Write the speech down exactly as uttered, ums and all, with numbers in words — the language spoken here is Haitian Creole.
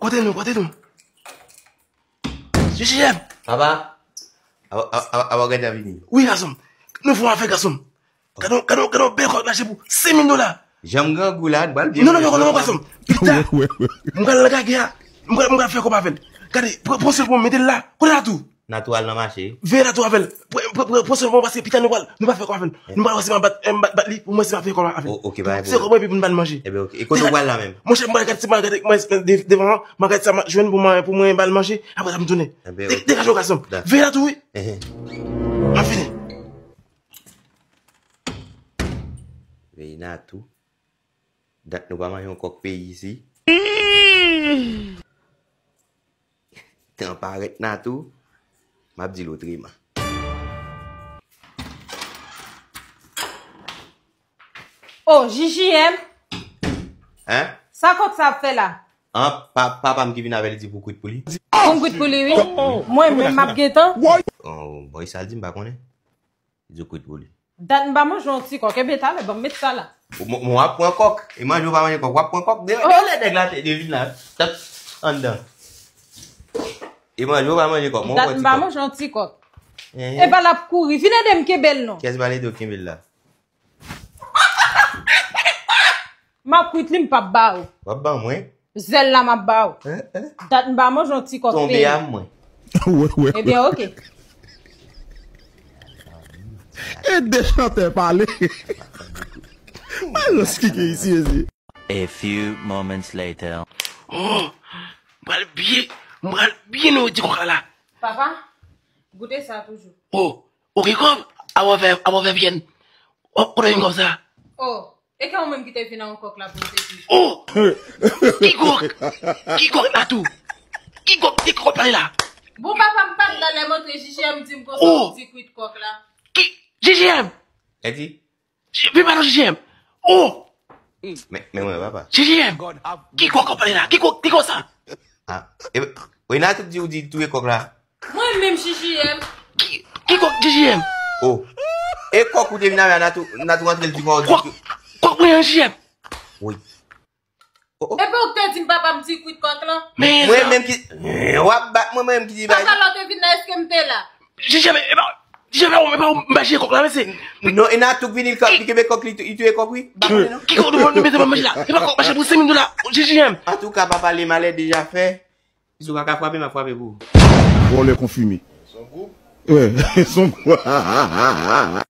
Kote nou, kote nou? J J M. Papa, a, a, a, a, gade a vini. Wi, gason. Nou fè yon afè, gason. Gade, gade, gade, bèl kòk lache pou senk mil dola. Janm grangou la, n pral byen. Non, non, non, non, gason. Pita, m pral nan kage a. M pral, m pral fè kòb avè l. Gade, pran, pran sèl pou mwen, mete l la. Kote Natou? Natou al nan mache. Veye Natou avè l. Pran, pran, pran, pran sèl pou mwen, paske pita nou pral, nou pral fè kòb avè l. Nou pral wè si m ap bat, m bat, bat li, pou mwen si m ap fè kòb avè l. O, oke, pa gen pwoblèm. Se kòb mwen, epi nou pral manje. Ebyen, oke. E kote w pral la menm? Monchè, m pral gade, m pral gade, m pral, de-, devan an, m pral gade sa m ap jwenn pou mwen, pou mwen, m pral manje. Apre sa, m tounen. Ebyen, oke. Degaje w, gason. Veye Natou, wi. M ap vini. Veye Natou. Dat nou pa manje yon kòk peyi isi. Tan parèt Natou, m ap di l otreman. Oh, J J M. Hein? Sa kòk sa ap fè la? An, pa, papa m ki vin avè l, li di pou kwit pou li. Pou m kwit pou li, wi. Mwen menm m ap gentan. Oh, bon, e sa l di, m pa konnen. Li di w kwit pou li. Dat m pa manje yon ti kòk. Ebyen, talè, ban m met sa la. Bon, bon, w ap pran kòk. E manje w pa manje kòk. W ap pran kòk. De, de lè nèg la te, de vin la. Tèt anndan. E manje w pa manje kòk. Mwen dat pran m ti pa kòk. Manje yon ti kòk. Ehe. Epa l ap kouri. Vin ede m kenbe l non. Kiyès pral ede w kenbe l la? M ap kwit li, m p ap ba ou. W ap ban mwen? Zèl la m ap ba ou. Hein, hein? Dat m pa manje yon ti kòk. Tonbe peye a mwen. Wè, wè, wè. Ebyen, oke. E de chantè pale. Alòs ki gen isi, isi. A few moments later. Oh, m pral byen, m pral byen nan ti kòk la. Papa, goute sa toujou. Oh, oke, kòb, a w fè, a w fè vyèn. Oh, kote vin kòb sa? Oh. E ka ou menm ki te vin ak yon kòk la pou m te di? Oh! Ki kòk? Ki kòk la tou? Ki kòk? Ki kòk pale la? Bon, papa m pa t la lè montre J J M di m konsa ou di kwit kòk la. Ki? J J M? Edi? Pi pa non J J M. Oh! Men, men mwen, papa. J J M! Ki kòk pale la? Ki kòk? Ki kòk sa? Ah, e, wi, Natou di ou di touye kòk la. Mwen menm J J M. Ki, ki kòk J J M? Oh. E kòk ou te vin avè a Natou, Natou rantre l di kòk. Kòk, kòk mwen an J J M. Wi. Oh, oh. Epi ou te di m papa m di kwit kòk lan. Men mwen menm ki, w ap bat mwen, mwen menm ki di bay. Papa lò te vin la, èske m te la? J J M, e pa, J J M, e pa, e pa, m pa jere kòk la, men se. Non, e Natou k vini, li kenbe kòk, li, li touye kòk, wi. Ki kòk nou mete nan manje la? E pa kòk mache pou senk mil dola, J J M. Antouka, papa, le mal est déjà fait. Si w pa ka frape, m ap frape pou ou. Vòlè konfime. Son gwoup? Wi, son gwoup.